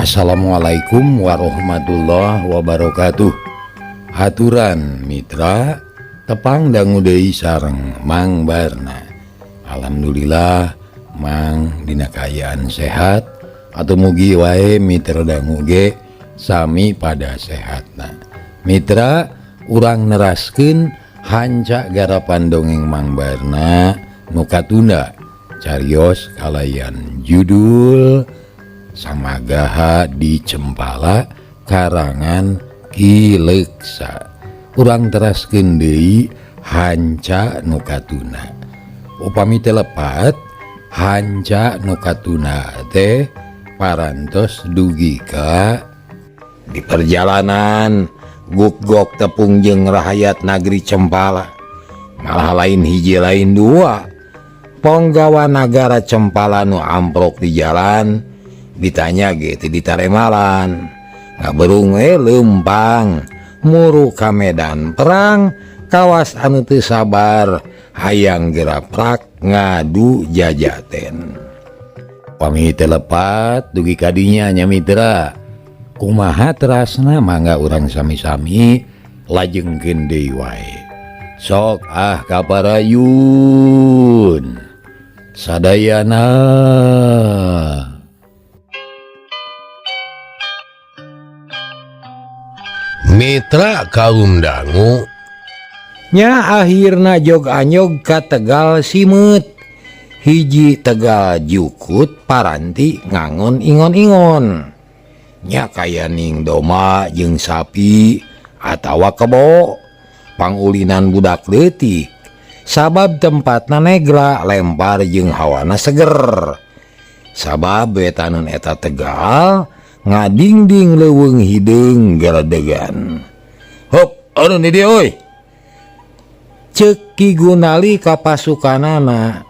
Assalamualaikum warahmatullahi wabarakatuh. Haturan Mitra tepang dangu deui sareng Mang Barna. Alhamdulillah Mang dina kaayaan sehat atau mugi wae mitra dangu ge sami pada sehatna. Mitra urang neraskeun hanca garapan dongeng Mang Barna nu katunda carios kalayan judul Samagaha di Cempala karangan Ki Leksa. Urang teraskeun deui hanca nu katuna. Upami teu lepat hanca nu katuna teh parantos dugi ka di perjalanan gugok tepung jeung rahayat nagri Cempala. Malah lain hiji lain dua. Ponggawa nagara Cempala nu amprok di jalan ditanya gitu ditaremalan ngaberung lempang muru ka medan perang kawas anu teu sabar hayang geraprak ngadu jajaten. Pami teu lepat dugi kadinya nya mitra kumaha terasna mangga urang sami-sami lajengkeun deui wae. Sok ah kaparayun sadayana. Mitra kaum dangu nya akhirna jog anyog ka Tegal Simeut. Hiji Tegal jukut paranti ngangon ingon-ingon. Nya kaya ning doma jeung sapi atawa kebo pangulinan budak leutik. Sabab tempatna negra lempar jeung hawana seger. Sabab wetaneun eta Tegal ngadingding leuweung hideung geledegan. Hop, anu di dieu euy. Ceuk Ki Gunali ka pasukanana.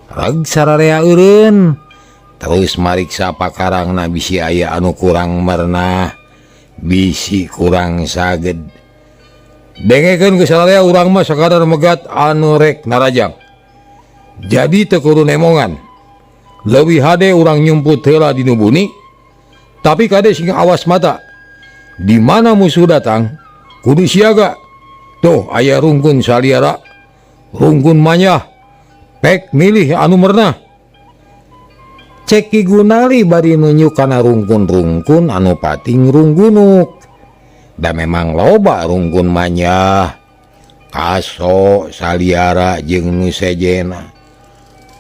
Reg sararea eureun. Terus mariksa pakarangna bisi aya anu kurang merenah, bisi kurang saged. Dengekeun geus sararea urang mah sakadar megat anu rek narajang. Jadi teu kudu nemongan. Leuwih hade urang nyumput heula di nu buni. Tapi kade sing awas mata. Di mana musuh datang, kudu siaga. Tuh aya rungkun saliara, rungkun manyah, pek milih anu merenah. Cek Ki Gunali bari nunjuk kana rungkun-rungkun anu pating runggunuk. Da memang loba rungkun manyah, kaso saliara jeung nu sejena.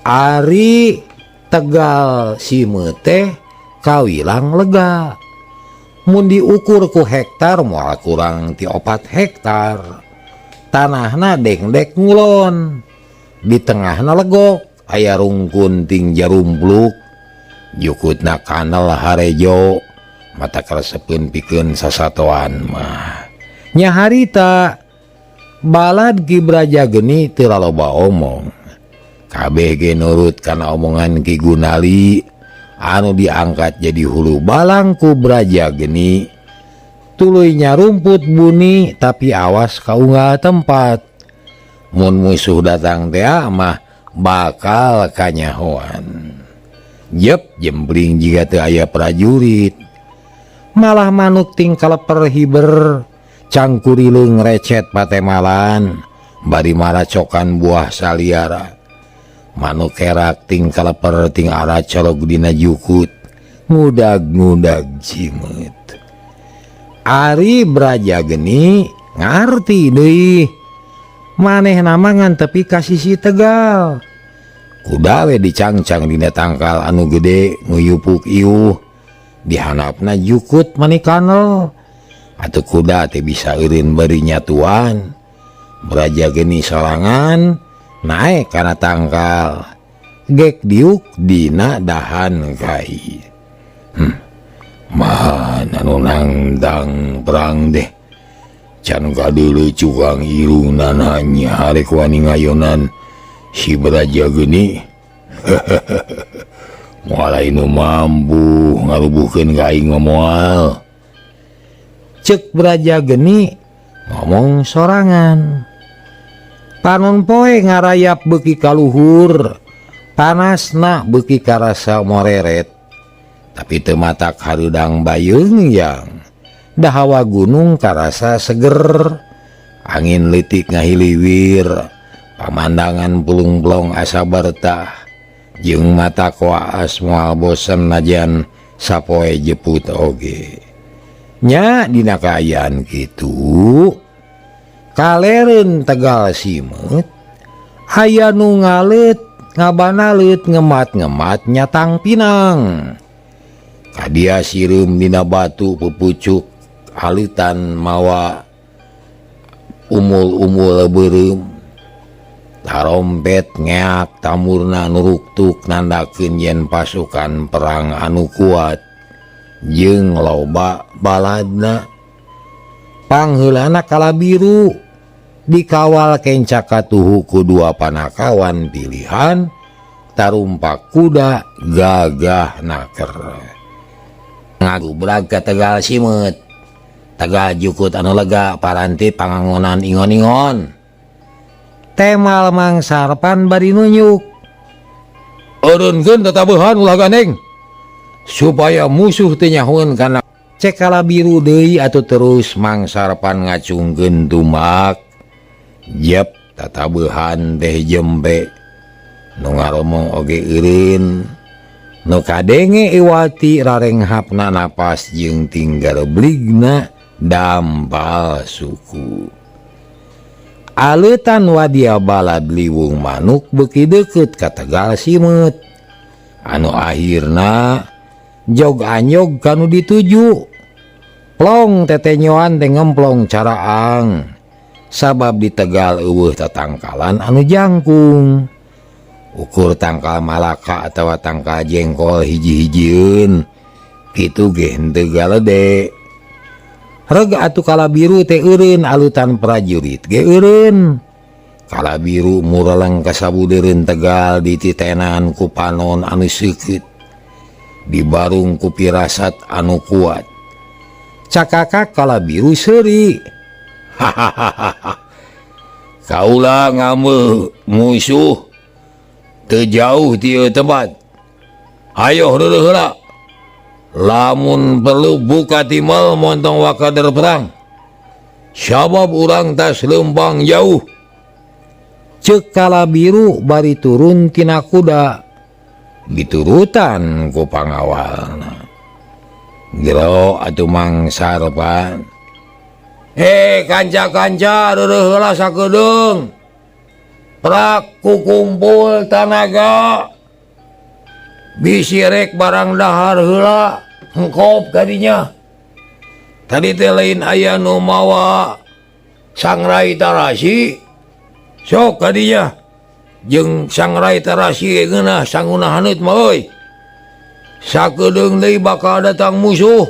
Ari Tegal Simeut teh kawilang lega. Mun diukur ku hektar moal kurang ti 4 hektar. Tanahna dengdek ngulon. Di tengahna legok aya rungkun ting jarumpluk. Jukutna kanal harejo mata karesepeun pikeun sasatoan mah. Nya harita balad Ki Braja Geni teu laloba omong. Kabeh ge nurut kana omongan Ki Gunali anu diangkat jadi hulu balang ku Braja Geni. Tuluy nyarumput buni tapi awas kaunggal tempat. Mun musuh datang teh mah bakal kanyahoan. Jep jembling jiga teu aya prajurit. Malah manuk ting kaleper hiber cangkurileung recet patemalan bari maracokan buah saliara. Manuk kerak ting kaleper ting aracolog dina jukut ngudag-ngudag cimeut. Ari Braja Geni ngarti deui. Manehna mah ngan tepi ka sisi Tegal. Kuda we dicangcang dina tangkal anu gede nguyupuk iuh. Dihanapna jukut manikanel. Atuh kuda teh bisa eureun bari nyatuan. Braja Geni sorangan naek kana tangkal. Gek diuk dina dahan kai. Mana nu nangdang perang deh. Can kadeuleu cukang irungna nanya arek wani ngayonan si Braja Geni. Moal lain nu mampu ngarubuhkeun ka aing mah moal. Ceuk Braja Geni ngomong sorangan. Panon poe ngarayap beuki kaluhur, panasna beuki karasa moreret. Tapi teu matak hareudang bayeung-yang. Da hawa gunung karasa seger. Angin leutik ngahiliwir, pamandangan pulung-plong asa bertah. Jeung mata koas moal bosen najan sapoe jeput oge. Nya dina kaayaan kitu, kalereun Tegal Simeut aya nu ngaleut ngabanaleut ngemat-ngemat nyatang pinang. Kadia sireum dina batu pupucuk aleutan mawa umul-umul beureum. Tarompet ngeak tamurna nuruktuk nandakeun yen pasukan perang anu kuat jeung loba baladna. Pangheulana kala biru dikawal kenca katuhu ku dua panakawan pilihan tarumpak kuda gagah naker. Ngagubrag ka Tegal Simeut, Tegal jukut anu lega paranti pangangonan ingon-ingon. Temal Mang Sarpan bari nunjuk. Eureunkeun tatabuhan ulah gandeng supaya musuh teu nyahoeun kana. Cek kala biru deui atuh terus Mang Sarpan ngacungkeun tumbak. Jep tatabuhan teh jembe nu ngaromong oge eureun. Nu kadenge iwati rarenghapna napas jeung tinggal bligna dampal suku. Aleutan wadia balad liwung manuk beuki deukeut ka Tegal Simeut. Anu akhirna jog anyog kanu dituju. Plong tetenyoan teh ngemplong caraang. Sabab di Tegal eueuh tatangkalan anu jangkung. Ukur tangkal malaka atawa tangkal jengkol hiji-hijieun kitu ge henteu galede. Reg atuh kala biru teh eureun alutan prajurit ge eureun. Kala biru mureleng ka sabudeureun Tegal dititenan ku panon anu seukeut. Dibarung ku pirasat anu kuat. Cakakak kala biru seuri. Hahaha. Kaula ngameuh musuh teu jauh ti ieu tempat. Ayo reureun heula. Lamun perlu buka timel montong wakader perang. Sabab urang tas leumpang jauh. Ceuk kala biru bari turun tina kuda. Diturutan ku pangawalna. Gero atuh Mang Sarpan. Kanca-kanca reureun heula sakedeung. Prak ku kumpul tanaga. Bisi rek barang dahar heula engkop kadinya. Tadi teh lain aya nu mawa sangrai tarasi. Sok kadinya jeung sangrai tarasi geunah sanguna haneut mah euy. Sakedeung deui bakal datang musuh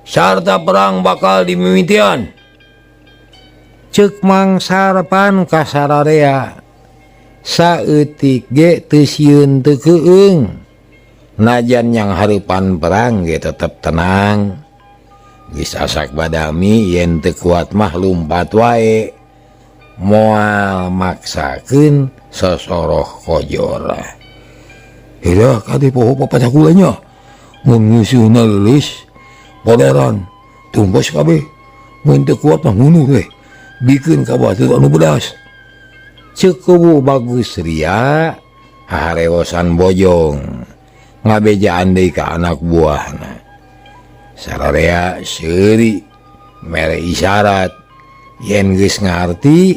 sarta perang bakal dimimitian. Ceuk Mang Sarpan ka sararea. Saeutik ge teu sieun teu keueung. Najan yang hareupan perang ge tetep tenang. Geus asak badami yen teu kuat mah lumpat wae. Moal maksakeun sosoroh kojor. Heulah kade poho papacakulanya nya. Mun musuhna leuleus podoran tumpes kabeh. Mun teu kuat mah ngunduh we. Bikeun ka batur anu bedas. Ceuk kubu Bagus Ria harewosan bojong. Ngabejaan deui ka anak buahna. Sararea seuri mere isyarat yen geus ngarti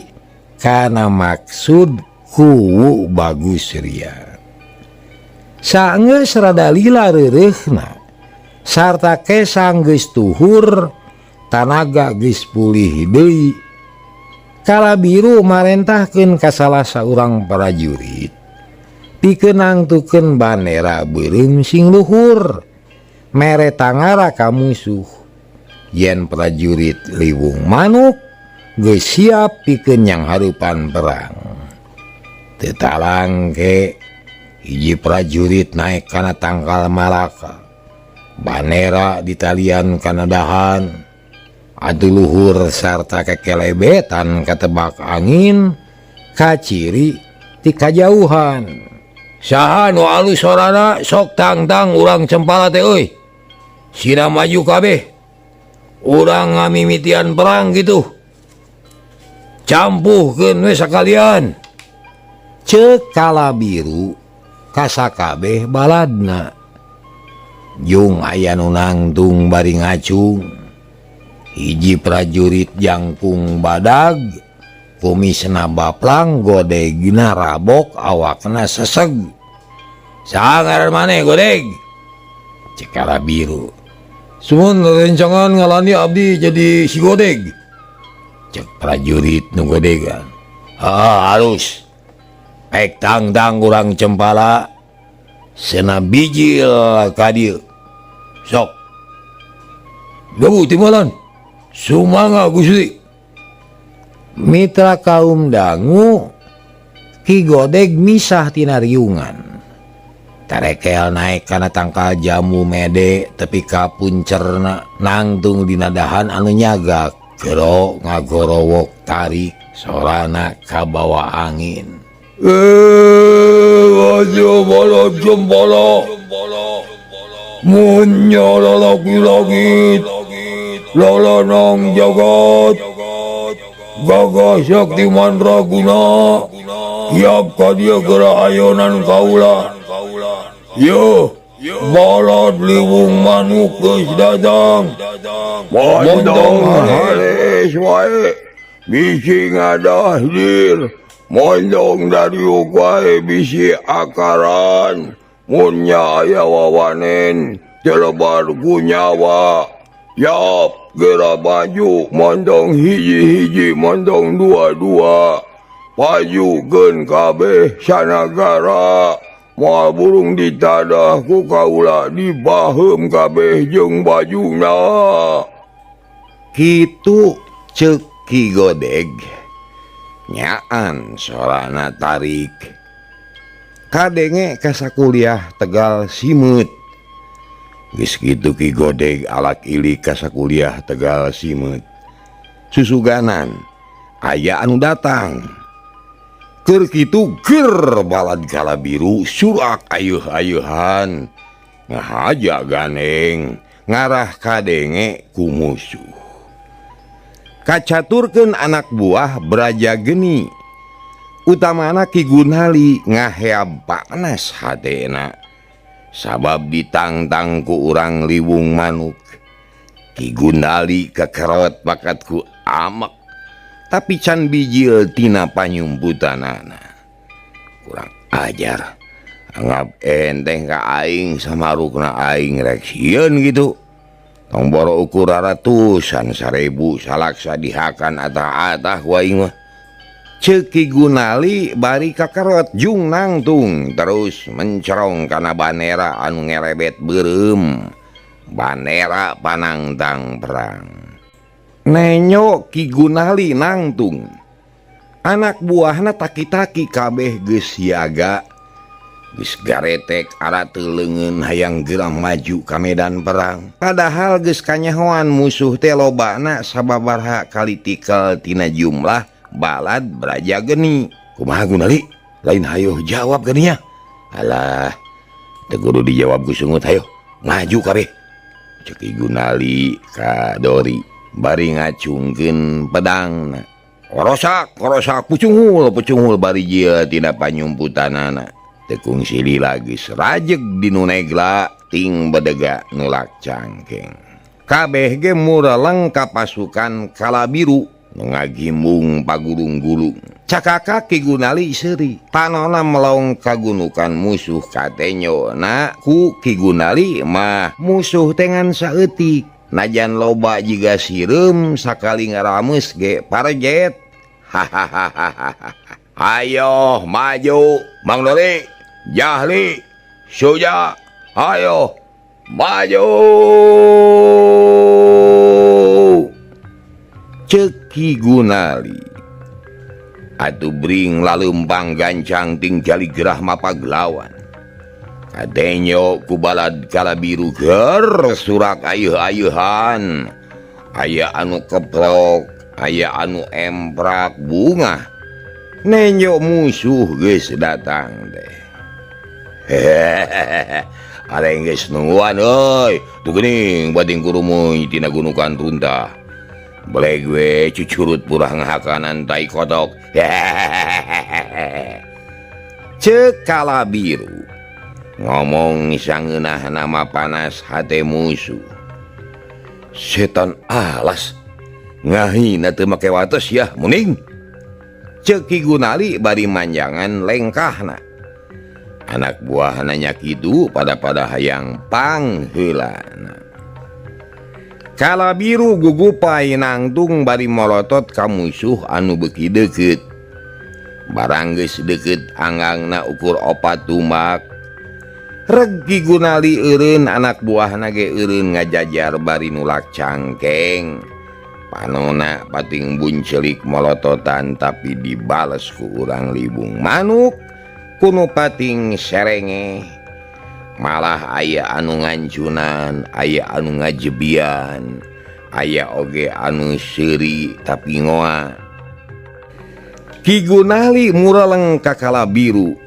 kana maksud kuwu Bagus Ria. Saenggeus rada lila reureuhna sarta kesang geus tuhur tanaga geus pulih deui. Kala biru marentahkeun ka salah saurang prajurit pikeun nangtukeun bandera beureum sing luhur mere tangara ka musuh. Yen prajurit liwung manuk geus siap pikeun yang hareupan perang. Teu talangke hiji prajurit naik kana tangkal malaka. Bandera ditalian kana dahan. Atuh luhur sarta kekelebetan katebak angin kaciri ti kajauhan. Saha nu alus sorana sok tangtang urang cempala teh euy. Sina maju kabeh. Urang ngamimitian perang gitu. Campuhkeun we sakalian. Ceuk Kala Biru kasakabeh baladna. Jung aya nu nangtung bari ngacung. Hiji prajurit jangkung badag, kumisna baplang, godegna rabok, awakna seseg. Saha ngaran maneh godeg? Cek Kala Biru. Sumun rencangan ngalani abdi jadi si godeg. Cek prajurit nu godegan. Ah, halus. Pek tangtang urang cempala sena bijil ka dieu. Sok. Gebu timbalan. Sumangga Gusti. Mitra kaum dangu Ki Godeg misah tina riungan. Tarekel naik kana tangkal jamu mede tepi ka puncerna nangtung dina dahan anu nyagak. Gero ngagorowok tarik sorana kabawa angin. Aja balad jembala munya lalaki langit lalanang jagat gagah sakti mandraguna yap kadia geura ayonan kaula yo balad liwung manuk geus datang mondong harees wae bisi ngadahdir mondong dariuk wae bisi akaran mun nya aya wawanen telebar ku nyawa yap geura baju mondong hiji-hiji mondong dua-dua pajukeun kabeh sanagara moal burung ditadah ku kaula dibaheum kabeh jeung bajuna. Kitu ceuk Ki Godeg. Nyaan sorana tarik. Kadenge ka sakuliah Tegal Simeut. Geus kitu Ki Godeg alak ilik ka sakuliah Tegal Simeut. Susuganan aya anu datang. Keur kitu ger balad Kala Biru surak ayeuh-ayeuhan. Ngahaja ganeng ngarah kadenge ku musuh. Kacaturkeun anak buah Braja Geni. Utamana Ki Gunali ngaheab panas hatena. Sabab ditangtang ku urang liwung manuk. Ki Gunali kekerot bakat ku amek. Tapi can bijil tina panyumputanana. Kurang ajar. Anggap enteng ka aing samarukna aing rek sieun gitu. Tong boro ukur ratusan 1000 salaksa dihakan atah-atah ku aing mah. Ceuk Ki Gunali bari kakerot jung nangtung terus mencerong kana banera anu ngerebet beureum. Banera panangtang perang. Nenyo Ki Gunali nangtung. Anak buahna taki-taki kabeh geus siaga. Geus garetek arate leungeun hayang geura maju ka medan perang. Padahal geus kanyahoan musuh teh lobana sababaraha kali tikel tina jumlah balad Braja Geni. Kumaha Gunali? Lain hayoh jawab geninya. Alah, teu kudu dijawab ku sungut hayoh. Maju kabeh. Ceuk Ki Gunali ka Dori bari ngacungkeun pedangna. Korosak, korosak, pucunghul, pucunghul bari jieun tina panyumputanana. Teu kungsi lila geus rajeg di nu negla ting bedega nulak cangkeng. Kabeh ge mureleng ka pasukan Kala Biru nu ngagimbung pagulung-gulung. Cakaka Ki Gunali seuri, panona melong kagunukan musuh katenyona ku Ki Gunali mah musuh teh ngan saeutik. Najan loba jiga sireum sakali ngarameus ge parjet. Hahaha. Ayo maju Mang Dori, Jahli, Suja, ayo maju. Ceuk Ki Gunali. Atuh bring laleumpang gancang ting jaligerah mapaglawan. Kadenyo ku balad Kala Biru ger surak ayeuh-ayeuhan. Aya anu keprok, aya anu emprak bunga. Nenyo musuh geus datang teh. Hehehe areng geus nungguan euy tuh geuning bating kurumuy tina gunukan runtah. Beleg we cucurut purah ngahakanan tai kodok. Hehehe Ceuk Kala Biru ngomong sangeunah nama panas hate musuh. Setan alas ngahina teu make wates yah muning. Ceuk Ki Gunali bari manjangan lengkahna. Anak buahna nya kitu pada-pada hayang pangheulana. Kala Biru gugupai nangtung bari molotot ka musuh anu beuki deukeut. Barang geus deukeut anggangna ukur opat tumbak. Reg Ki Gunali eureun anak buahna ge eureun ngajajar bari nulak cangkeng. Panona pating buncelik molototan tapi dibales ku urang libung manuk kuno pating serenge. Malah aya anu ngancunan, aya anu ngajebian, aya oge anu seuri tapi ngoa. Ki Gunali mureleng ka Kala Biru.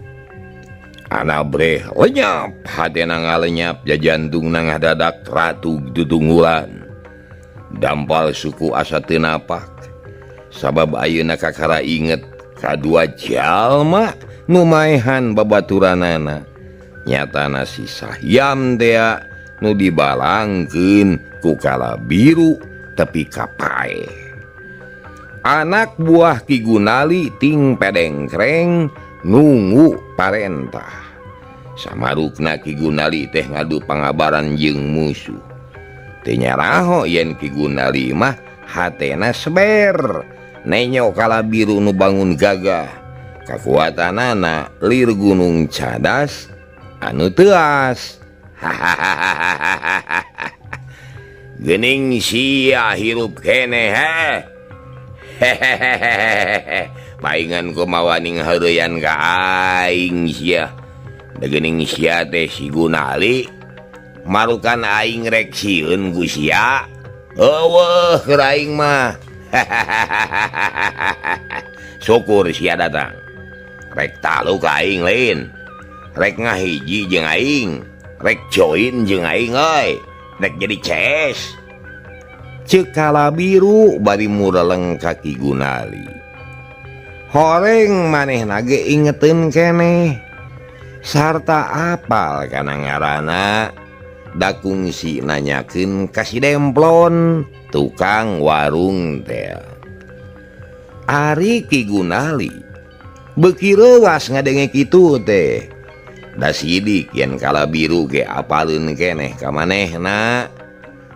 Anabreh lenyap, hatena ngalenyap, jajantungna ngadadak ratug tutunggulan. Dampal suku asa teu napak. Sabab ayeuna kakara inget kadua jalma nu maehan babaturanana. Nyatana si Sahyam tea nu dibalangkeun ku Kala Biru tepi ka paeh. Anak buah Ki Gunali ting pedengkreng nunggu parentah. Samarukna Ki Gunali teh ngadu pangabaran jeung musuh. Teu nyaraho yen Ki Gunali mah hatena seber. Nenyo Kala Biru nu bangun gagah. Kakuatanana lir gunung cadas anu teuas. Hahaha. Geuning sia hirup keneh he. Hehehe. Paingan kumawaning heureyan ka aing sia. Geuning sia teh si Gunali marukan aing rek sieun ku sia. Eueuh keur aing mah. Syukur sia datang. Rek talu ka aing lain. Rek ngahiji jeung aing, rek join jeung aing euy, rek jadi CS. Ceuk Kala Biru bari mureleng ka Ki Gunali. Horeng manehna ge ingeteun keneh. Sarta apal kana ngaranna da kungsi nanyakeun ka si Demplon tukang warung teh. Ari Ki Gunali beuki reuas ngadenge kitu teh. Da sidik yen Kala Biru ge apaleun keneh ka manehna.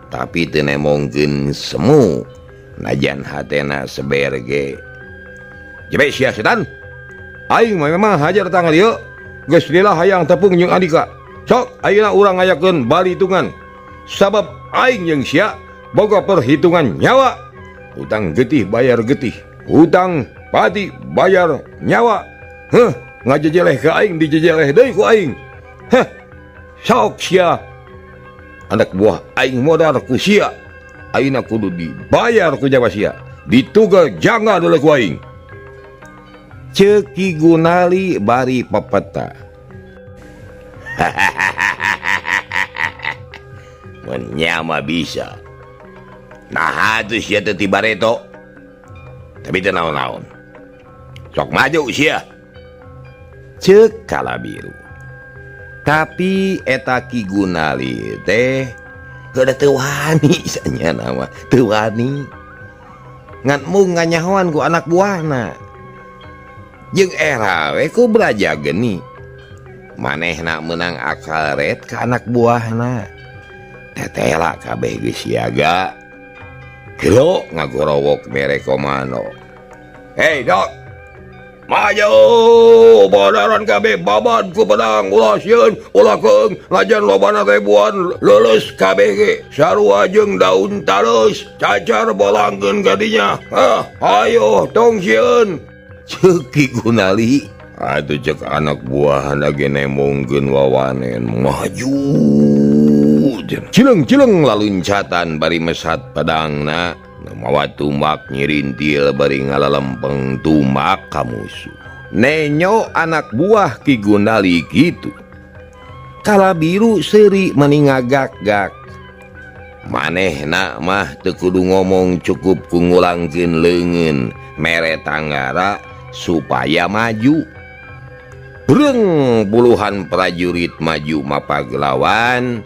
Tapi teu nemongkeun semu najan hatena seber ge. Jebe sia setan. Aing mah memang hajar datang ka dieu. Geus lila hayang tepung jeung Andika. Sok ayeuna urang ngayakeun balitungan. Sabab aing jeung sia boga perhitungan nyawa. Hutang getih bayar getih, hutang pati bayar nyawa. Heh, ngajejeleh ka aing dijejeleh deui ku aing. Heh, sok sia. Anak buah aing modar ku sia. Ayeuna kudu dibayar ku nyawa sia. Dituga jangga deuleu ku aing. Ceuk Ki Gunali bari pepeta. Mun nya mah bisa. Nah atuh sia teh ti bareto. Tapi teu naon-naon. Sok maju sia. Ceuk Kala Biru. Tapi eta Ki Gunali teh heuda teu wani sanyana mah, teu wani. Ngan mung nganyahoan ku anak buahna. Jeung era we ku beraja geni. Manehna meunang akal ret ka anak buahna. Tetela kabeh geus siaga. Gelo ngagorowok mere komando. Hei dok, maju bodaran kabeh babad ku pedang ulah sieun ulah keung lajan lobana ribuan leuleus kabeh ge sarua jeung daun talus cacar bolangkeun ka dinya. Hah, ayo tong sieun. Ceuk Ki Gunali. Atuh cek anak buahna ge nemongkeun wawanen maju. Cileng-cileng laluncatan bari mesat pedangna. Mawa tumbak nyirintil bari ngalalempeng tumbak ka musuh. Nenyo anak buah Ki Gunali kitu. Kalabiru seuri meni ngagak-gak. Manehna mah teu kudu ngomong cukup ku ngulangkeun leungeun mere tanggara supaya maju. Breng puluhan prajurit maju mapaglawan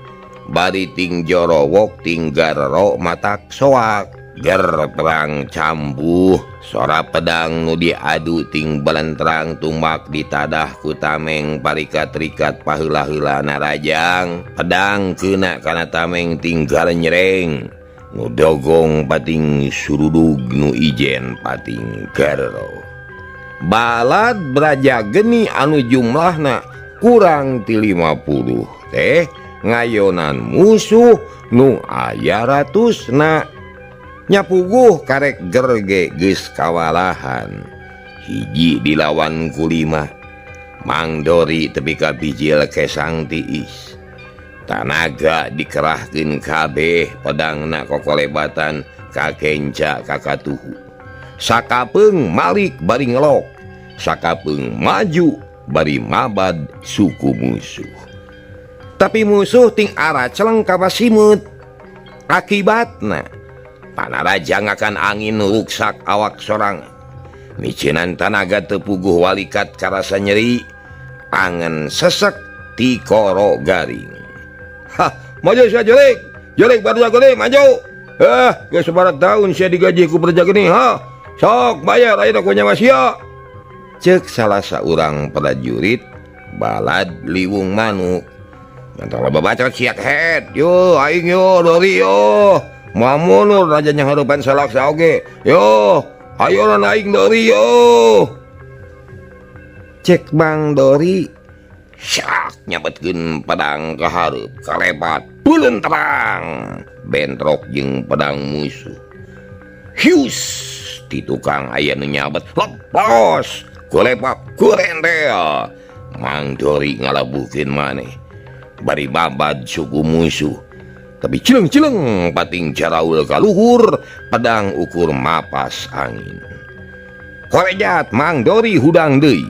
bari ting jorowok ting garero matak soak. Ger perang cambuh sora pedang nu diadu ting balentrang tumak ditadah ku tameng parikat-rikat paheula-heula narajang pedang keuna kana tameng tinggal nyereng nu dogong pating surudug nu ijen pating garero. Balad braja geni anu jumlahna kurang ti 50 teh ngayonan musuh nu aya ratusna. Nyapuguh karek gerge geus kawalahan. Hiji dilawan ku lima. Mang Dori tepi ka bijil kesang tiis. Tanaga dikerahkeun kabeh pedangna kokolebatan ka kenca ka katuhu. Sakapeung malik bari ngelok, sakapeung maju bari mabad suku musuh. Tapi musuh ting arah celeng ka pasimut. Akibatna panarajang akan angin ruksak awak sorang. Micinan tanaga tepuguh walikat karasa nyeri, angen sesek tikoro garing. Hah, maju sia jelek, jelek baru gede maju. Geus sabaraha tahun sia digaji ku Praja Geni, ha? Sok bayar ayeuna ku nyawa sia. Ceuk salah saurang prajurit balad liwung manuk. Mantap babaca siak head, yo aing yo dori yo. Mamunur raja nyangharupan salaksa oge. Yo, ayo naik Dori yo. Cek Bang Dori, syak nyabetkeun pedang ka hareup, kalebat peuleun terang, bentrok jeung pedang musuh. Hius, ti tukang aya nu nyabet, lepos, kulepak kurentel. Mang Dori ngalabuhkeun maneh. Bari babad suku musuh. Tapi cileng-cileng pating caraul kaluhur pedang ukur mapas angin. Korejat Mang Dori hudang deui.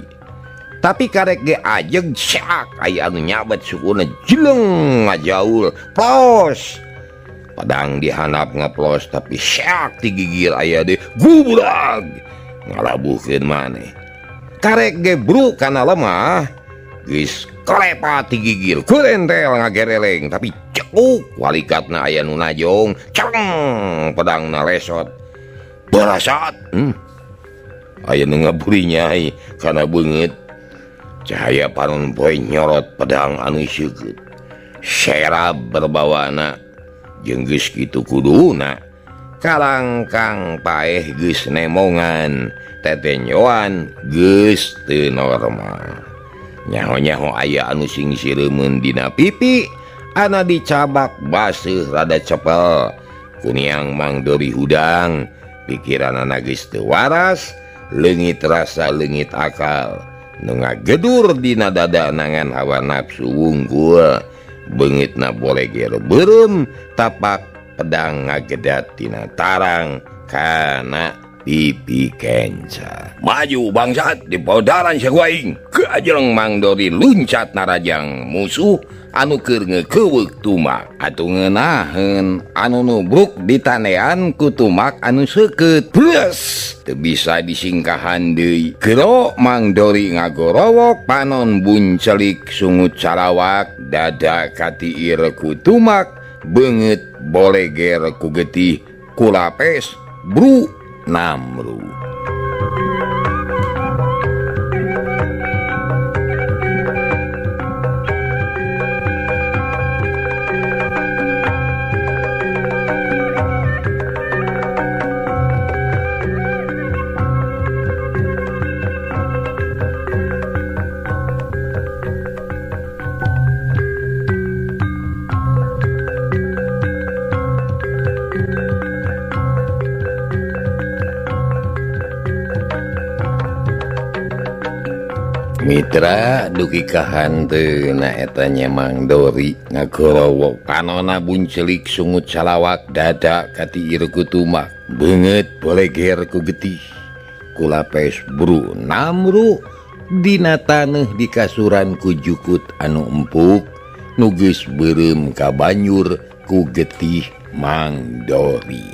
Tapi karek ge ajeg syak aya anu nyabet sukuna jeleng ngajaul plos. Pedang dihandap ngeplos tapi syak digigir aya deui gubrag ngalabuhkeun maneh. Karek ge bru kana lemah geus kolepat digigir kurentel ngagereleng tapi cekuk walikatna aya nu najong ceng pedangna lesot barasat. Aya nu ngaburi nyai kana beungeut cahaya panon poe nyorot pedang anu seukeut serab berbawana jeung geus kitu kuduna kalangkang paeh geus nemongan tetenyoan geus teu normal. Nyaho-nyaho aya anu sing sireumeun dina pipi ana dicabak baseuh rada cepel kuniang Mang Dori hudang pikiranana geus teu waras leungit rasa leungit akal nu ngagedur dina dada nangan hawa nafsu wungkul beungitna boleger beureum tapak pedang ngagedat tina tarang kana pipi kenca. Maju bangsat di podaran saguaing. Keajeng Mang Dori luncat narajang musuh anu keur ngeukeweuk tumak. Atuh ngeunaheun anu nubruk ditanean ku tumak anu seukeut. Bless teu bisa disingkahan deui. Gero Mang Dori ngagorowok panon buncelik sungut sarawak dada katiir ku tumak beungeut boleger ku getih kulapes bru namru. Mitra dugi ka hanteuna eta nya Mang Dori ngagorowok panona buncelik sungut salawak dada katiir ku tumak beungeut boleger ku getih kulapes bru namru dina taneuh di kasuran ku jukut anu empuk nu geus beureum kabanjur ku getih Mang Dori.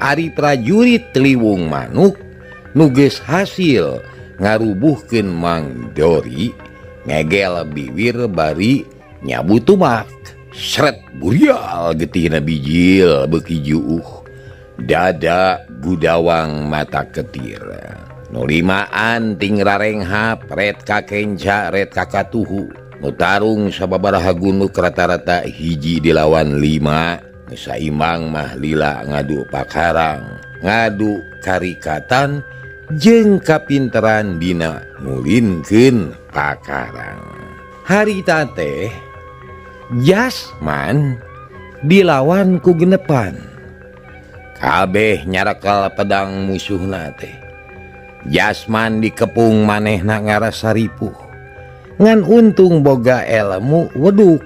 Ari prajurit Tliwung Manuk nu geus hasil ngarubuhkeun Mang Dori ngegel bibir bari nyabu tumak. Sret burial getihna bijil beuki juuh. Dada gudawang mata ketir. Nu limaan ting rarenghap ret kakenca ret kakatuhu. Nu tarung sababaraha gunuk rata-rata hiji dilawan 5. Nu saimbang mah lila ngadu pakarang, ngadu karikatan jeung kapinteran dina ngulinkeun pakarang. Harita teh Jasman dilawan ku genepan. Kabeh nyarakal pedang musuhna teh. Jasman dikepung manehna ngarasa ripuh. Ngan untung boga elmu weduk.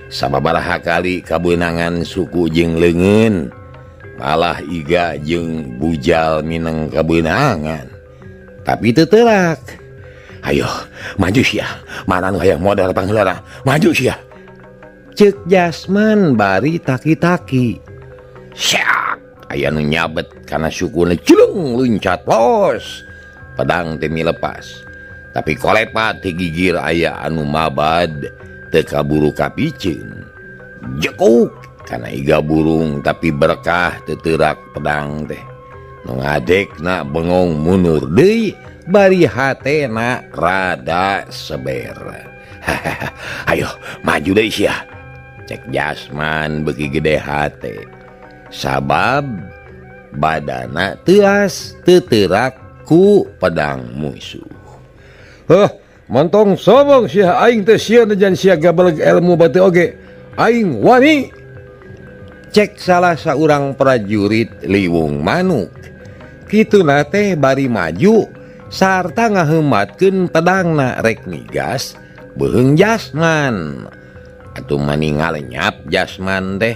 Sababaraha kali kabeunangan suku jeung leungeun, malah iga jeung bujal mineng kabeunangan. Tapi teu teurak. Ayo, maju sia. Mana nu hayang modal pangheulana? Maju sia. Ceuk Jasman bari taki-taki. Syak, aya nu nyabet kana sukuna culung luncat los. Pedang teh milepas. Tapi kolepat ti gigir aya anu mabad teu kaburu kapiceun. Jekuk kana iga burung tapi berkah teu teurak pedang teh. Nu ngadekna bengong mundur deui bari hatena rada seber. Ayo maju deui sia. Cek Jasman beuki gede hate. Sabab badana teuas teu teurak ku pedang musuh. Heh, montong sobong sia aing teh sieun jan sia gabeleg ilmu batu oge. Aing wani. Cek salah saurang prajurit Liwung Manuk. Kituna teh bari maju sarta ngaheumatkeun pedangna rek migas beuheung Jasman. Atuh maningal lenyap Jasman teh.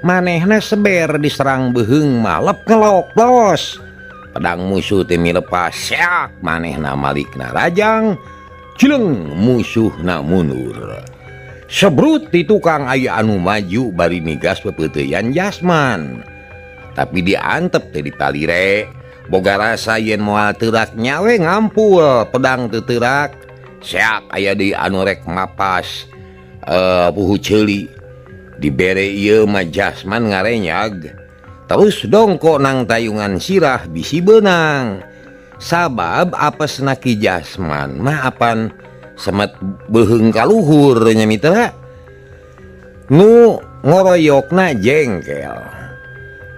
Manehna seber diserang beuheung malep ngelok los. Pedang musuh teh milepas syak manehna malikna rajang cileng musuhna mundur. Sebrut di tukang aya anu maju bari migas pepeuteyan Jasman. Tapi diantep teh dipalire. Boga rasa yen moal teurak nyawe ngampul pedang teu teurak. Syak aya deui anu rek mapas puhu ceuli. Dibere ieu mah Jasman ngarenyag. Terus dongko nang tayungan sirah bisi beunang. Sabab apesna Ki Jasman mah apan semet beuheung kaluhur nya mitra. Nu ngoroyokna jengkel.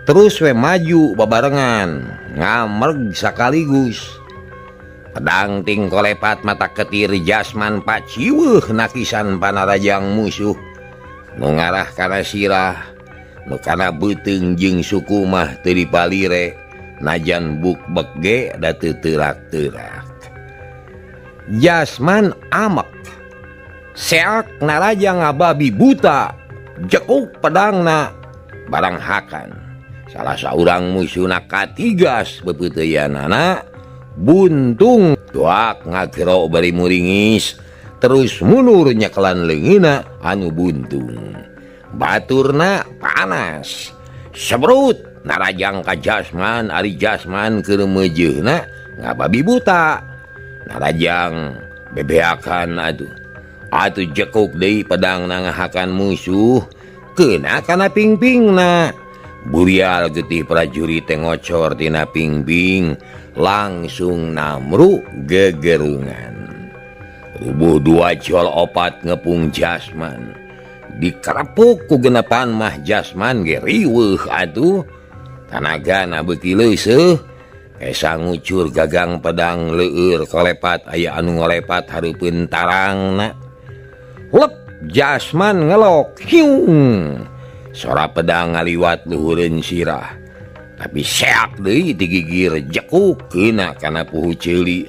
Terus we maju babarengan ngamreg sakaligus. Pedang ting kolepat mata ketir Jasman paciweuh nakisan panarajang musuh. Nu ngarah kana sirah, nu kana beuteung jeung suku mah teu dipalire, najan bukbek ge da teu teurak-teurak. Jasman amek. Seak naraja ngababi buta, jekuk pedangna barang hakan. Salah saurang musuhna katigas bepeuteuyanana buntung doak ngagero bari muringis terus mundur nyekelan leungeunna anu buntung. Baturna panas. Sebrut narajang ka Jasman, ari Jasman keur meujeuna ngababi buta. Narajang bebeakan atuh. Atuh jekuk deui pedangna ngahakan musuh keuna kana pingpingna. Burial getih prajurit teh ngocor tina pingping langsung namru gegerungan. Rubuh 2 jol 4 ngepung Jasman. Dikerepuk ku genepan mah Jasman ge riweuh atuh. Tanagana beuki leuseuh. Esa ngucur gagang pedang leueur kolepat aya anu ngolepat hareupeun tarangna. Lep Jasman ngelok hiung. Sora pedang ngaliwat luhureun sirah. Tapi seak deui digigir jekuk keuna kana puhu ceuli.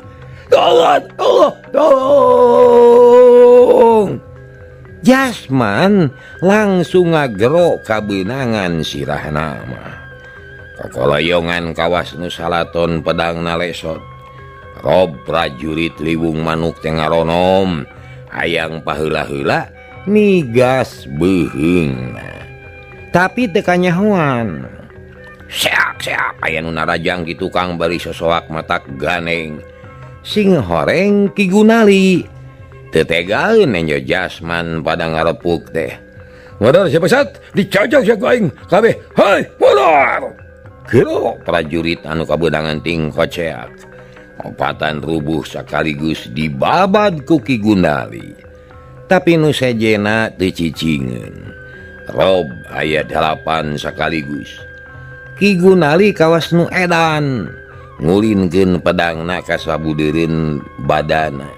Tolong, tolong, tolong. Jasman langsung ngagero kabeunangan sirahna mah. Kakoloyongan kawas nu salaton pedangna lesot. Rob prajurit Liwung Manuk teh ngaronom. Hayang paheula-heula nigas beuheungna. Tapi teu kanyahoan. Seak-seak aya nu narajang ki tukang bari sosoak matak ganeng. Sing horeng Ki Gunali. Teu tegaeun Nenjo Jasman pada ngarepuk teh. Modal siapa sat dicajak sia ku aing kabeh. Hei, mundur. Gero prajurit anu kabeunangan ting koceak. Opatan rubuh sekaligus dibabad ku Ki Gunali. Tapi nu sejena teu cicingeun. Rob aya 8 sekaligus. Ki Gunali kawas nu edan ngulinkeun pedangna ka sabudeureun badana.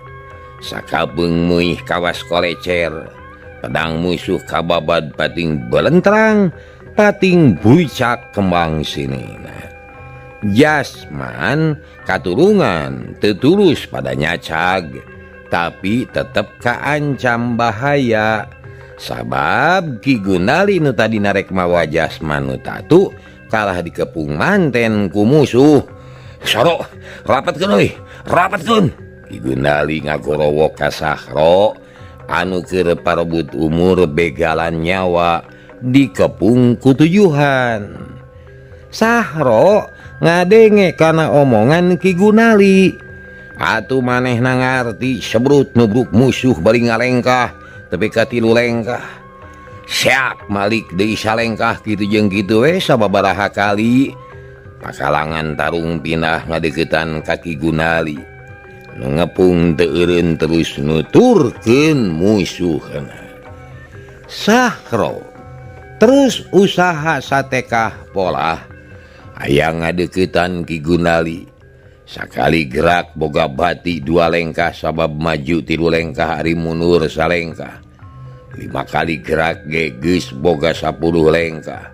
Sakabeung meuih kawas kolecer. Pedang musuh kababad pating belentrang, pating buicak kembang sinina. Jasman katurungan teu tulus pada nyacag, tapi tetep kaancam bahaya. Sabab Ki Gunali nu tadi narek mawa Jasman nu tatu kalah dikepung manten ku musuh. Soro, rapatkeun euy, rapatkeun. Ki Gunali ngagorowok ka Sahro anu keur parebut umur begalan nyawa dikepung ku tujuhan. Sahro ngadenge kana omongan Ki Gunali. Atuh manehna ngarti sebrut nubruk musuh bari ngalengkah tepi ka 3 lengkah. Siap malik deui salengkah kitu jeung kitu we sababaraha kali. Pakalangan tarung pindah ngadeukeutan ka Ki Gunali. Nu ngepung teu eureun terus nuturkeun musuhna. Sahro terus usaha satekah polah aya ngadeukeutan Ki Gunali. Sakali gerak boga bati 2 lengkah sabab maju 3 lengkah ari mundur salengkah. 5 kali gerak ge geus boga 10 lengkah.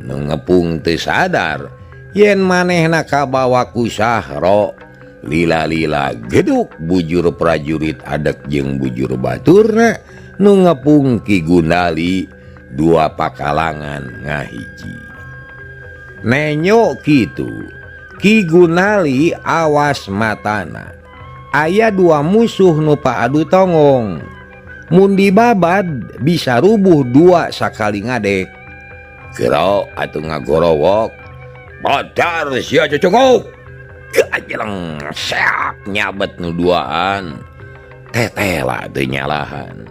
Nu ngepung teu sadar yen manehna kabawa ku Sahro. Lila-lila geduk bujur prajurit adek jeung bujur baturna nu ngepung Ki Gunali 2 pakalangan ngahiji. Nenyo kitu Ki Gunali awas matana. Aya 2 musuh nu paadu tongong. Mun dibabad bisa rubuh 2 sakali ngadek. Gero atuh ngagorowok. Badar sia cocongok. Gajeleng seak nyabet nu duaan. Tetela teu nyalahan.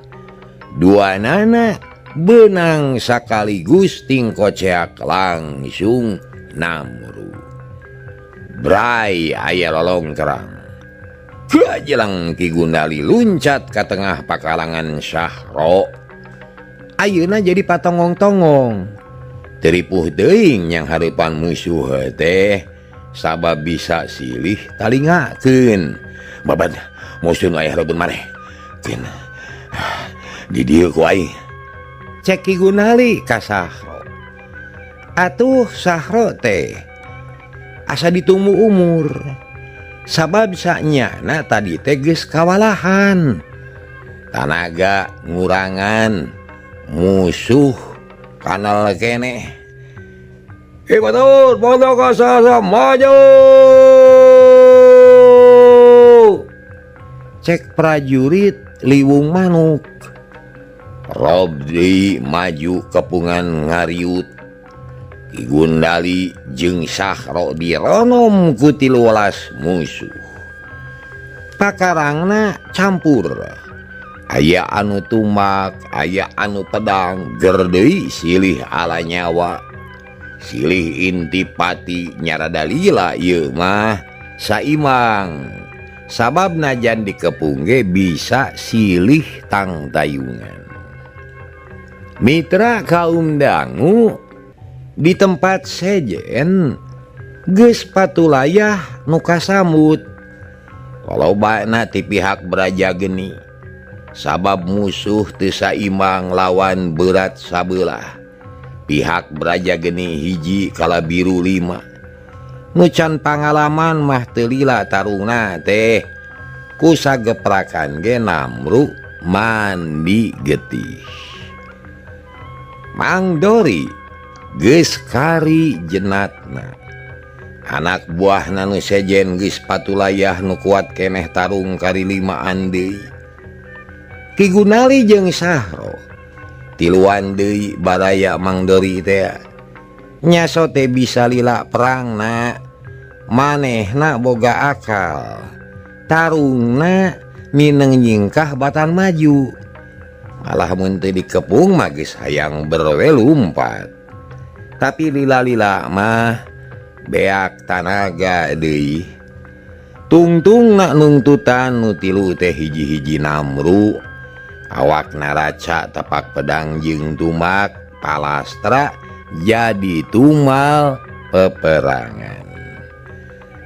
Dua nana benang sakaligus tingkoceak langsung namru. Brai aya lolongkerang. Gajeleng Ki Gunali luncat ka tengah pakalangan Sahro. Ayeuna jadi patongong-tongong. Teripuh teuing yang hareupan musuh teh sabab bisa silih talingakeun. Babad musuh nu aya hareupeun maneh. Keun. Di dieu ku aing. Cek Ki Gunali ka Sahro. Atuh Sahro teh asa ditumbu umur. Sabab sanyana tadi teh geus kawalahan. Tanaga ngurangan musuh kanal keneh. Batur, pondok kasasa maju. Cek prajurit liwung manuk. Robdi maju kepungan ngariut. Ki Gundali jeung Sahro dironom ku 13 musuh. Pakarangna campur. Aya anu tumak, aya anu pedang, gerdeui silih ala nyawa. Silih intipati nyarada lila ieu mah saimang. Sabab najan dikepung ge bisa silih tangtayungan. Mitra kaum dangu di tempat sejen geus patulayah nu kasambut. Lolobana ti pihak Braja Geni. Sabab musuh teu saimang lawan berat sabelah. Pihak Braja Geni 1 kala biru 5. Nu can pangalaman mah teu lila tarungna teh. Ku sageprakan ge namru mandi getih. Mang Dori geus kari jenatna. Anak buahna nu sejen geus patulayah nu kuat keneh tarung kari 5an deui. Ki Gunali jeung Sahro tiluan deui baraya Mang Dori teh nyaso teh bisa lila perangna manehna boga akal tarungna mineng nyingkah batan maju malah mun teu dikepung mah geus hayang berwe lumpat tapi lila-lila mah beak tanaga deui tungtung nak nungtutan nu tilu teh hiji-hiji namru awak naraca tapak pedang jeung tumak palastra jadi tumal peperangan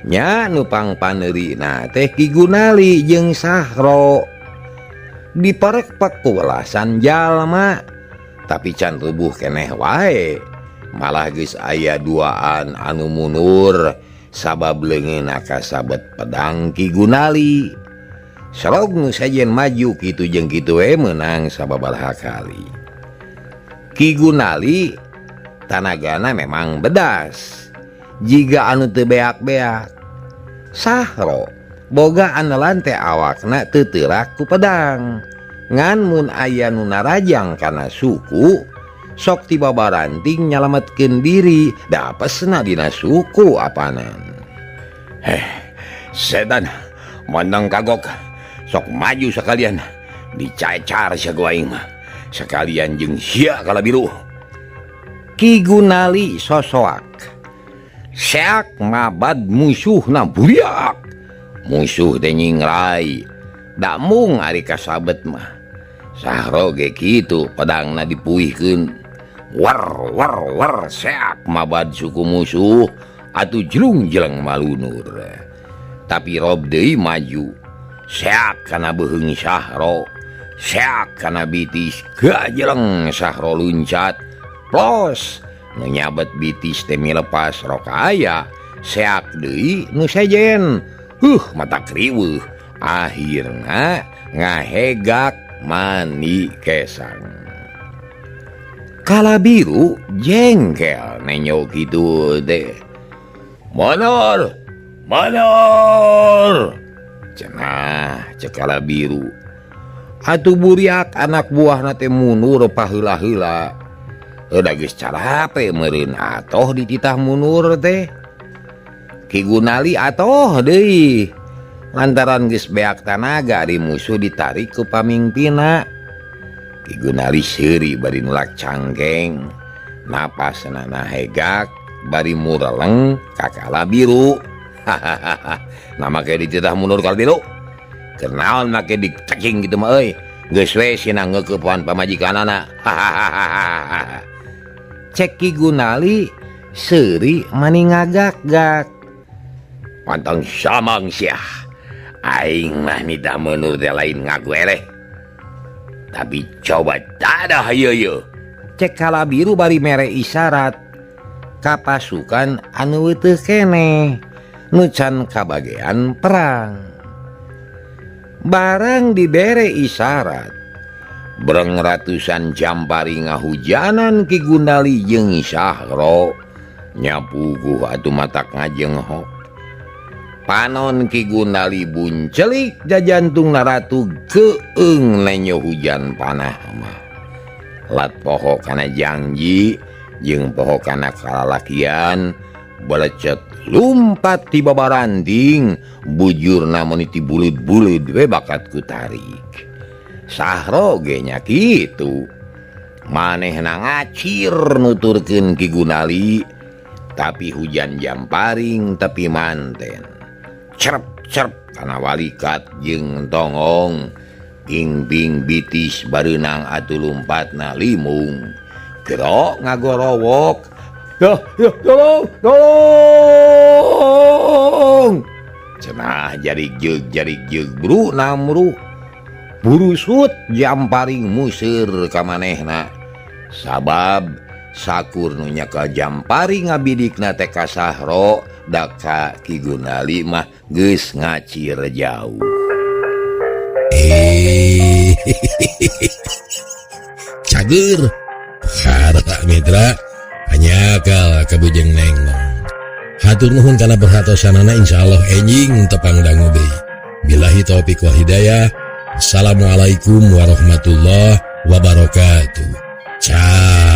nya nupang panerina teh Ki Gunali jeung Sahro diparek-pak ku welasan jalma tapi can rubuh keneh wae malah geus aya duaan anu munur sabab leungeunna kasabet pedang Ki Gunali. Serog nu sejen maju kitu jeung kitu we meunang sababaraha kali. Ki Gunali tanagana memang bedas jiga anu teu beak-beak. Sahro boga anelan teh awakna teu teurak ku pedang ngan mun aya nu narajang kana suku sok tiba baranting nyalametkeun diri dapesna dina suku apanan. Heh, setan menang kagok sok maju sekalian dicacar sia ku aing mah sekalian jeung sia kala biru. Ki Gunali sosoak seak mabad musuhna buriak musuh teh nyingrai da mung ari kasabet mah Sahro ge kitu pedangna dipuihkeun war war war seak mabad suku musuh atuh jelung-jeleng malunur tapi rob deui maju seak kana beuheung Sahro seak kana bitis gajeleng Sahro luncat plos nu nyabet bitis teh milepas rok aya seak deui nu sejen mata kriweuh akhirna ngahegak mani kesang. Kala biru jengkel nenyo kitu teh mundur mundur cenah cek kala biru atuh buriak anak buahna teh mundur paheula-heula da geus carape meureun atoh dititah mundur teh. Ki Gunali atoh deui lantaran geus beak tanaga ari musuh ditarik ku pamingpinna. Ki Gunali seuri bari nulak cangkeng napasna nahegak bari mureleng ka kala biru. Hahaha nah make dititah mundur kala biru kenaon make diceking kitu mah euy geus we sina ngeukeupeuan pamajikanana. Hahaha cek Ki Gunali seuri mani ngagak-gak pantang samang sia aing mah nitah mundur teh lain ngaku eleh tapi coba tadah ieu cek kala biru bari mere isyarat ka pasukan anu weutuh keneh nu can kabagean perang. Barang dibere isyarat breng ratusan jampari ngahujanan Ki Gunali jeung Sahro nyapuguh atuh matak ngajenghok panon Ki Gunali buncelik jajantung naratu keung nenyo hujan panah mah lat poho kana janji jeung poho kana kalalakian belecet lumpat ti babaranting bujurna meuni ti buleud-buleud we bakat ku tarik. Sahro ge nya kitu manehna ngacir nuturkeun Ki Gunali tapi hujan jamparing tepi manten cerp-cerp kana walikat jeung tongong gingbing bitis bareunang atuh lumpatna limung gerok ngagorowok ya ya tolong tolong cenah jarik jeug bru namru burusut jamparing museur ka manehna sabab sakur nu nyaka jampari ngabidikna teh ka Sahro da ka Ki Gunali mah geus ngacir jauh. Cager harta mitra hanyakal kabujeng nengnong. Hatur nuhun kana perhatosanana, insyaallah enjing tepang dangu deui. Billahi taufik wal hidayah. Assalamualaikum warahmatullahi wabarakatuh. Ciao.